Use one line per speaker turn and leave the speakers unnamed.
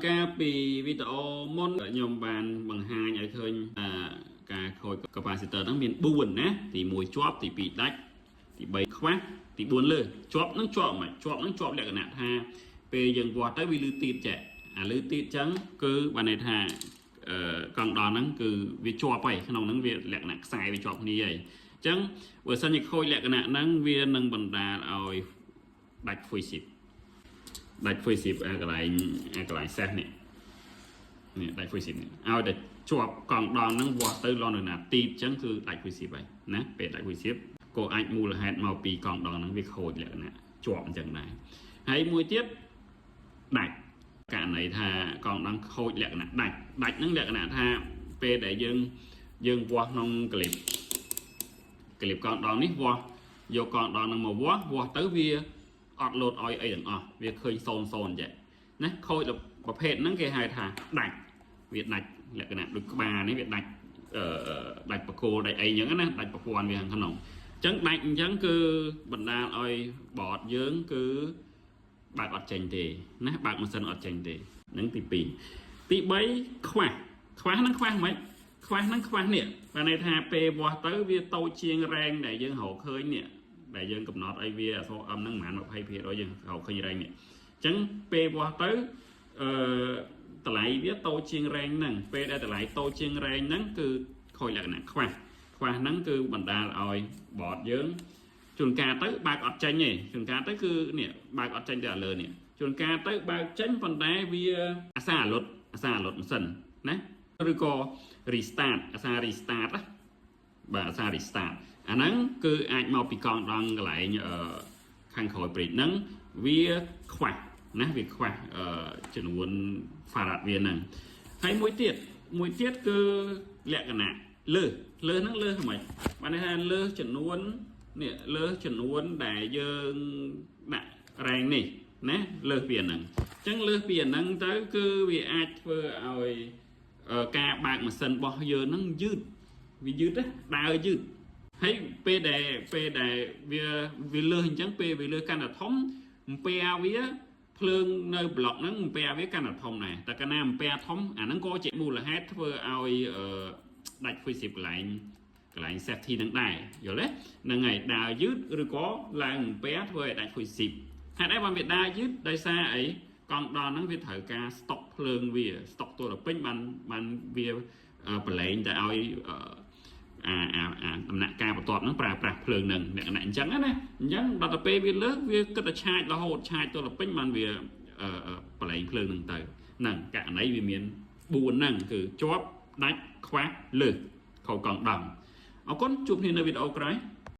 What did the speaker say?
កាលពីវីដេអូមុនខ្ញុំបានបង្ហាញឲ្យឃើញថាការខូច capacitor ហ្នឹងមាន4ណាទី1ជាប់ទី2ដាច់ទី3ខ្វះទី4លើសជាប់ហ្នឹងជាប់មិនជាប់ហ្នឹងជាប់លក្ខណៈថាពេលយើងវាស់ទៅវាលឺទីតចេះអាលឺទីតចឹងគឺបានន័យថាអឺកង់ដងហ្នឹងគឺវាជាប់ហើយក្នុងហ្នឹងវាលក្ខណៈខ្សែវាជាប់គ្នាហើយអញ្ចឹងបើសិនជាខូចលក្ខណៈហ្នឹងវានឹងបណ្ដាលឲ្យដាច់ fusible ដាច់ fusible អាកន្លែងសេះនេះនេះដាច់ fusible នេះឲ្យតែជាប់កង់ដងហ្នឹងវាស់ទៅលន់ណាទីតអញ្ចឹងគឺដាច់ fusible ហើយណាពេលដាច់ fusible ក៏អាចមូលហេតុមកពីកង់ដងហ្នឹងវាខូចលក្ខណៈជាប់អញ្ចឹងដែរហើយមួយទៀតដាច់ករណីថាកង់ដងខូចលក្ខណៈដាច់ដាច់ហ្នឹងលក្ខណៈថាពេលដែលយើងយើងវាស់ក្នុងក្លីបក្លីបកង់ដងនេះវាស់យកកង់ដងហ្នឹងមកវាស់វាស់ទៅវាអត់លោតឲ្យអីទាំងអស់វាឃើញ0 0ចេះណាខូចប្រភេទហ្នឹងគេហៅថាដាច់វាដាច់លក្ខណៈដូចក្បាលនេះវាដាច់អឺដាច់បកគោលដាច់អីអញ្ចឹងណាដាច់ប្រព័ន្ធវាខាងក្នុងអញ្ចឹងដាច់អញ្ចឹងគឺបណ្ដាលឲ្យបតយើងគឺបើកអត់ចេញទេណាបើកម៉ាស៊ីនអត់ចេញទេហ្នឹងទី2ទី3ខ្វះខ្វះហ្នឹងខ្វះមិនខ្វះហ្នឹងខ្វះនេះបានន័យថាពេលវាស់ទៅវាតូចជាងរែងដែលយើងរកឃើញនេះដែលយើងកំណត់ឲ្យវាអក្សរ M ហ្នឹងប្រហែល20%យើងរកឃើញរែងនេះអញ្ចឹងពេលវាស់ទៅអឺតម្លៃវាតូចជាងរែងហ្នឹងពេលដែលតម្លៃតូចជាងរែងហ្នឹងគឺខូចលក្ខណៈខ្វះខ្វះហ្នឹងគឺបណ្ដាលឲ្យបតយើងជួនកាលទៅបើកអត់ចេញទេជួនកាលទៅគឺនេះបើកអត់ចេញទៅលើនេះជួនកាលទៅបើកចេញប៉ុន្តែវាអាសាអាលុតអាសាអាលុតម៉ាស៊ីនណាឬក៏ restart អាសា restart ណាបាទអាសា restart អាហ្នឹងគឺអាចមកពីកង់ដងកន្លែងអឺខាងក្រោយ bridge ហ្នឹងវាខ្វះណាវាខ្វះអឺចំនួន farad វាហ្នឹងហើយមួយទៀតមួយទៀតគឺលក្ខណៈលើសលើសហ្នឹងលើសហ្មងបានន័យថាលើសចំនួននេះលើសចំនួនដែលយើងដាក់រែងនេះណាលើសពីអាហ្នឹងអញ្ចឹងលើសពីអាហ្នឹងទៅគឺវាអាចធ្វើឲ្យការបើកម៉ាស៊ីនរបស់យើងហ្នឹងយឺតវាយឺតណាដើរយឺតហើយពេលដែលពេលដែលវាវាលើសអញ្ចឹងពេលវាលើសកាន់តែធំអំពែវាភ្លើងនៅប្លុកហ្នឹងអំពែវាកាន់តែធំដែរតែកាលណាអំពែធំអាហ្នឹងក៏ជាមូលហេតុធ្វើឲ្យដាច់ fusible កន្លែងកន្លែង safety នឹងដែរយល់ទេហ្នឹងហើយដើរយឺតឬក៏ឡើងអំពែធ្វើឲ្យដាច់ fusible ហេតុអីបានវាដើរយឺតដោយសារអីកង់ដងហ្នឹងវាត្រូវការស្តុកភ្លើងវាស្តុកទល់ពេញបានបានវាប្រឡែងទៅឲ្យអាអាអាដំណាក់កាលបន្ទាប់ហ្នឹងប្រើប្រាស់ភ្លើងហ្នឹងលក្ខណៈអញ្ចឹងណាអញ្ចឹងដល់ទៅពេលវាលើសវាគិតតែឆាចរហូតឆាចទល់ពេញបានវាប្រឡែងភ្លើងហ្នឹងទៅហ្នឹងករណីវាមាន4ហ្នឹងគឺជាប់ដាច់ខ្វះលើសខូចកង់ដងអរគុណជួបគ្នានៅវីដេអូក្រោយ។